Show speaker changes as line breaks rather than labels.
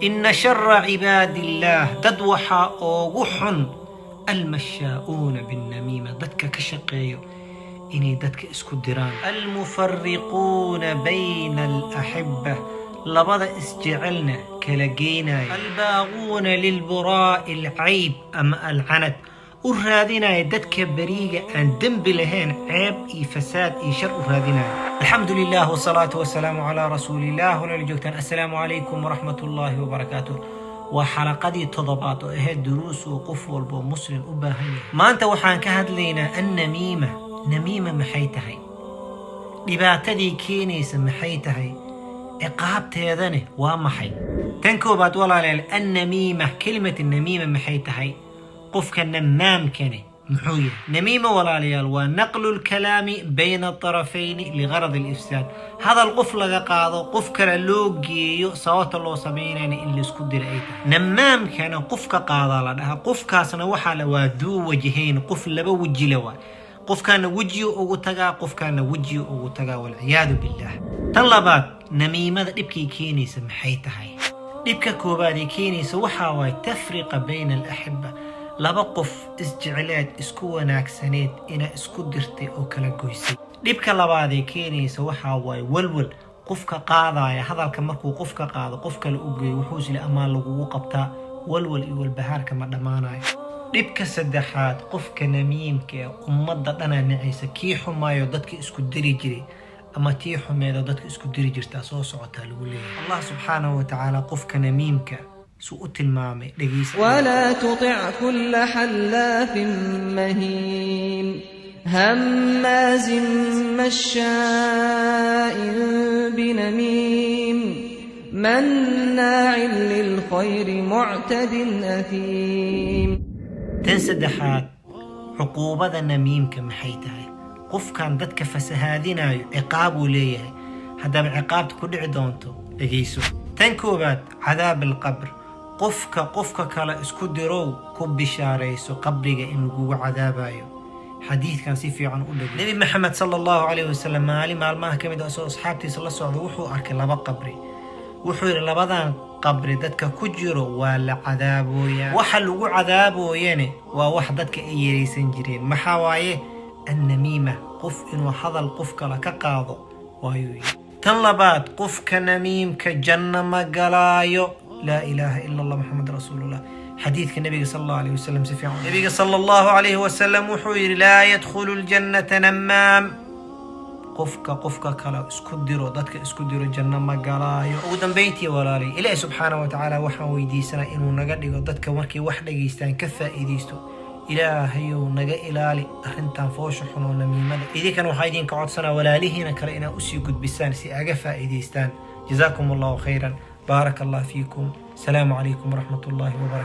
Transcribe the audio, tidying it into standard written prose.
Ina shara cibaadillaah, dad waxaa oogu xun, almashaa'uuna binnamiima, dadka ka shaqeeyo inay dadka isku diraan, almufariquuna bayna alaxiba, labada isjecelna kala geynaya, albaaquuna lilburaa'i alcayb ama alcanad, u raadinaya dadka beriiga aan dembi lahayn ceeb iyo fasaad iyo shar u raadinaya. Alxamdu lilah wasalaatu wasalaamu calaa rasuuliillah. Walaala joogtaan, assalaamu calaykum waraxmat ullaahi wabarakaatuh. Waa xalaqadii toddobaad oo ahayd duruus uu qof walbo muslim u baahan yahay. Maanta waxaan ka hadlaynaa annamiima. Namiima maxay tahay? Dhibaatadii keenaysa maxay tahay? Ciqaabteedane waa maxay? Tan koobaad, walaaleel, annamiima, kelimat namiima maxay tahay? Qofka namaamkane muxuu yahay? Namiima, walaalayaal, waa naqlu lkalaami bayna atarafayni ligaradi alifsaad. Hadal qof laga qaado, qof kale loo geeyo, sababta loo samaynayna in laisku dira ay tahay. Namaamkana qofka qaadaa la dhahaa. Qofkaasna waxaa la waa duu wajhayn, qof laba wejila waa. Qofkaana wejiyo ugu tagaa, qofkaana wejiyo ugu tagaa, walciyaadu billah. Tan labaad, namiimada dhibkay keenaysa maxay tahay? Dhibka koobaad ee keenaysa waxaa waaye tafriqa bayna alaxiba, laba qof isjecleed, isku wanaagsaneed inaa isku dirtay oo kala goysay. Dhibka labaadee keenaysa waxaa waaye walwal. Qofka qaadaya hadalka, markuu qofka qaado, qof kale u geeyo, wuxuu isle amaan lagugu qabtaa, walwal iyo walbahaarka ma dhammaanayo. Dhibka saddexaad, qofka namiimka ee ummadda dhanaa nacaysa. Kii xumaayo dadka isku diri jiray ama tii xumeedo dadka isku diri jirtaa soo socotaa lagu leeyahay. Allah subxaanahu wa tacaala qofka namiimka suu u tilmaamay dhegeysa.
ولا تطع كل حلاف مهين هماز مشاء بنميم مناع للخير معتد أثيم.
Tan saddexaad, cuquubada namiimka maxay tahay? Qofkan dadka fasahaadinayo ciqaabuu leeyahay. Haddaba ciqaabta ku dhici doonto dhegeyso. Tan koowaad, cadaab alqabr. Qofka qofka kale isku dirow, ku bishaarayso qabriga in lagugu cadaabayo. Xadiidkan si fiican u dhegey. Nebi Maxamed sala Allahu calayhi wasalam maalin maalmaha ka mid ah isagoo asxaabtiisa la socda wuxuu arkay laba qabri. Wuxuu yidhi, labadan qabri dadka ku jiro waa la cadaabooyaa. Waxa lagu cadaabooyane waa wax dadka ay yaraysan jireen. Maxaa waaye? Annamiima, qof inuu hadal qof kale ka qaado waayuu yidhi. Tan labaad, qofka namiimka janno ma galaayo. Laa ilaaha ila Allah, Maxamed rasuulullah. Xadiidka nabiga sala Allahu alayhi wasalam si fiican. Nabiga sala Allahu alayhi wasalam wuxuu yidhi, laa yadkhulu ljannata namaam. Qofka qofka kale isku diro, dadka isku diro, janno ma galaayo. Ugu dambeyntii, walaalay, Ilaahi subxaana wa tacaala waxaan weydiisanaa inuu naga dhigo dadka markay wax dhegaystaan ka faa'iidaysto. Ilaahayow naga ilaali arrintan foosha xun oo namiimada. Idinkan waxaa idinka codsanaa walaalihiina kale inaa usii gudbisaan si aga faa'iidaystaan. Jazaakum Allahu khayran, baaraka Allah fiikum. Asalaamu calaykum waraxmat ullahi wabarakatu.